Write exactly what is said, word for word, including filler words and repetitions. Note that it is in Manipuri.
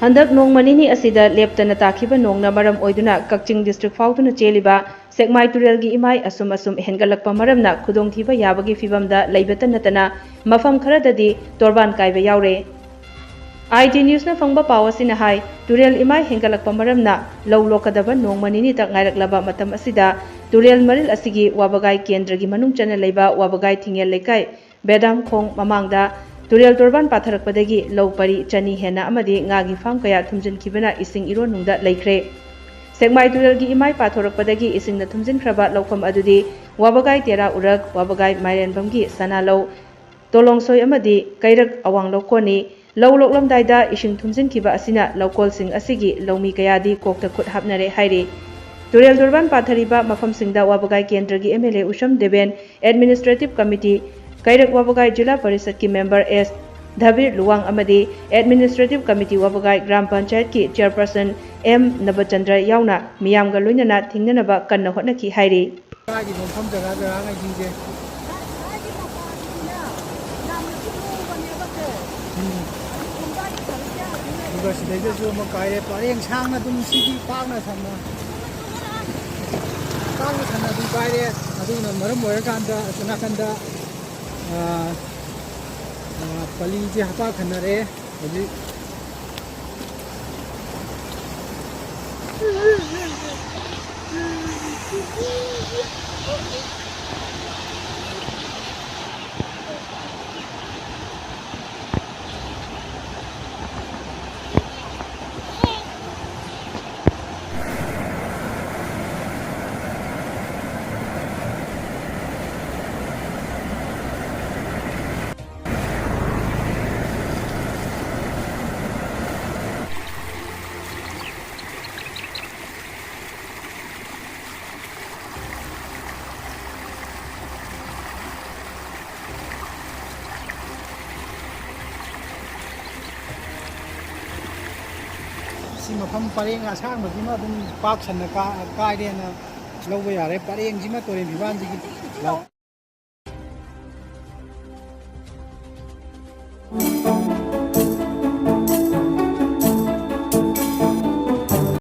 ꯍꯟꯗꯛ ꯅꯣꯡꯃ ꯅꯤꯅꯤ ꯑꯁꯤꯗ ꯂꯦꯞꯇꯅ ꯇꯥꯈꯤꯕ ꯅꯣꯡꯅ ꯃꯔꯝ ꯑꯣꯏꯗꯨꯅ ꯀꯛꯆꯤꯡ district ꯐꯥꯎꯗꯨꯅ ꯆꯦꯜꯂꯤꯕ ꯁꯦꯛꯃꯥꯏ ꯇꯨꯔꯦꯜꯒꯤ ꯏꯃꯥꯏ ꯑꯁꯨꯝ ꯑꯁꯨꯝ ꯍꯦꯟꯒꯠꯂꯛꯄ ꯃꯔꯝꯅ ꯈꯨꯗꯣꯡꯊꯤꯕ ꯌꯥꯕꯒꯤ ꯐꯤꯚꯝꯗ ꯂꯩꯕꯇ ꯅꯠꯇꯅ ꯃꯐꯝ ꯈꯔꯗꯗꯤ ꯇꯣꯔꯕꯥꯟ ꯀꯥꯏꯕ ꯌꯥꯎꯔꯦ꯫ ꯑꯥꯏ ꯖꯤ ꯅ꯭ꯌꯨꯁꯅ ꯐꯪꯕ ꯄꯥꯎ ꯑꯁꯤꯅ ꯍꯥꯏ, ꯇꯨꯔꯦꯜ ꯏꯃꯥꯏ ꯍꯦꯟꯒꯠꯂꯛꯄ ꯃꯔꯝꯅ ꯂꯧ ꯂꯣꯛꯀꯗꯕ ꯅꯣꯡꯃ ꯅꯤꯅꯤꯇ ꯉꯥꯏꯔꯛꯂꯕ ꯃꯇꯝ ꯑꯁꯤꯗ ꯇꯨꯔꯦꯜ ꯃꯔꯤꯜ ꯑꯁꯤꯒꯤ ꯋꯥꯕꯒꯥꯏ ꯀꯦꯟꯗ꯭ꯔꯒꯤ ꯃꯅꯨꯡ ꯆꯟꯅ ꯂꯩꯕ ꯋꯥꯕꯒꯥꯏ ꯊꯤꯡꯉꯦꯜ ꯂꯩꯀꯥꯏ ꯕꯦꯗꯥꯝꯈꯣꯡ ꯃꯃꯥꯡꯗ ꯇꯨꯔꯦꯜ ꯇꯣꯔꯕꯥꯟ ꯄꯥꯊꯔꯛꯄꯗꯒꯤ ꯂꯧ ꯄꯔꯤ ꯆꯅꯤ ꯍꯦꯟꯅ ꯑꯃꯗꯤ ꯉꯥꯒꯤ ꯐꯥꯝ ꯀꯌꯥ ꯊꯨꯝꯖꯤꯟꯈꯤꯕꯅ ꯏꯁꯤꯡ ꯏꯔꯣꯟꯅꯨꯡꯗ ꯂꯩꯈ꯭ꯔꯦ꯫ ꯁꯦꯛꯃꯥꯏ ꯇꯨꯔꯦꯜꯒꯤ ꯏꯃꯥꯏ ꯄꯥꯊꯣꯔꯛꯄꯗꯒꯤ ꯏꯁꯤꯡꯅ ꯊꯨꯝꯖꯤꯟꯈ꯭ꯔꯕ ꯂꯧꯐꯝ ꯑꯗꯨꯗꯤ ꯋꯥꯕꯒꯥꯏ ꯇꯦꯔꯥ ꯎꯔꯛ, ꯋꯥꯕꯒꯥꯏ ꯃꯥꯏꯔꯦꯟꯕꯝꯒꯤ ꯁꯅꯥꯂꯧ, ꯇꯣꯂꯣꯡꯁꯣꯏ ꯑꯃꯗꯤ ꯀꯩꯔꯛ ꯑꯋꯥꯡ ꯂꯧꯀꯣꯟꯅꯤ꯫ ꯂꯧ ꯂꯣꯛꯂꯝꯗꯥꯏꯗ ꯏꯁꯤꯡ ꯊꯨꯝꯖꯤꯟꯈꯤꯕ ꯑꯁꯤꯅ ꯂꯧꯀꯣꯜꯁꯤꯡ ꯑꯁꯤꯒꯤ ꯂꯧꯃꯤ ꯀꯌꯥꯗꯤ ꯀꯣꯛꯇ ꯈꯨꯠ ꯍꯥꯞꯅꯔꯦ ꯍꯥꯏꯔꯤ꯫ ꯇꯨꯔꯦꯜ ꯇꯣꯔꯕꯥꯟ ꯄꯥꯊꯔꯤꯕ ꯃꯐꯝꯁꯤꯡꯗ ꯋꯥꯕꯒꯥꯏ ꯀꯦꯟꯗ꯭ꯔꯒꯤ M L A Usham Deben, administrative committee, Keirak ꯋꯥꯕꯒꯥꯏ ꯖꯤꯂꯥ ꯄꯔꯤꯁꯠꯀꯤ ꯃꯦꯝꯕꯔ ꯑꯦꯁ ꯙꯕꯤꯔ ꯂꯨꯋꯥꯡ ꯑꯃꯗꯤ ꯑꯦꯗꯃꯤꯅꯤꯁꯇ꯭ꯔꯦꯇꯤꯚ ꯀꯃꯤꯇꯤ ꯋꯥꯕꯒꯥꯏ ꯒ꯭ꯔꯥꯝ ꯄꯟꯆꯥꯌꯠꯀꯤ ꯆꯤꯌꯔꯄꯔꯁꯟ ꯑꯦꯝ ꯅꯕꯆꯟꯗ꯭ꯔ ꯌꯥꯎꯅ ꯃꯤꯌꯥꯝꯒ ꯂꯣꯏꯅꯅ ꯊꯤꯡꯅꯅꯕ ꯀꯟꯅ ꯍꯣꯠꯅꯈꯤ ꯍꯥꯏꯔꯤ꯫ ꯂꯩꯀꯥꯏꯒꯤ ꯌꯣꯟꯐꯝ ꯖꯒꯥ ꯖꯒꯥꯉꯩꯁꯤꯡꯁꯦ꯫ ꯎꯝ꯫ ꯑꯗꯨꯒ ꯁꯤꯗꯩꯗꯁꯨ ꯑꯃ ꯀꯥꯏꯔꯦ, ꯄꯔꯦꯡ ꯁꯥꯡꯅ ꯑꯗꯨꯝ ꯁꯤꯒꯤ ꯄꯥꯛꯅ ꯁꯝꯅ, ꯄꯥꯛꯅ ꯁꯝꯅ ꯑꯗꯨꯝ ꯀꯥꯏꯔꯦ꯫ ꯑꯗꯨꯅ ꯃꯔꯝ ꯑꯣꯏꯔꯀꯥꯟꯗ ꯑꯁꯣꯝ ꯅꯥꯀꯟꯗ, ꯑꯥ, ꯑꯥ, ꯄꯂꯤꯁꯦ ꯍꯥꯄꯥ ꯈꯟꯅꯔꯦ꯫ ꯍꯧꯖꯤꯛ ꯁꯤ ꯃꯐꯝ ꯄꯔꯦꯡ ꯑꯁꯥꯡꯕꯁꯤꯃ ꯑꯗꯨꯝ ꯄꯥꯛ ꯁꯟꯅ ꯀꯥ-, ꯀꯥꯏꯔꯦꯅ ꯂꯧꯕ ꯌꯥꯔꯦ꯫ ꯄꯔꯦꯡꯁꯤꯃ ꯇꯨꯔꯦꯟ ꯐꯤꯕꯥꯟꯁꯤꯒꯤ ꯂꯧ-,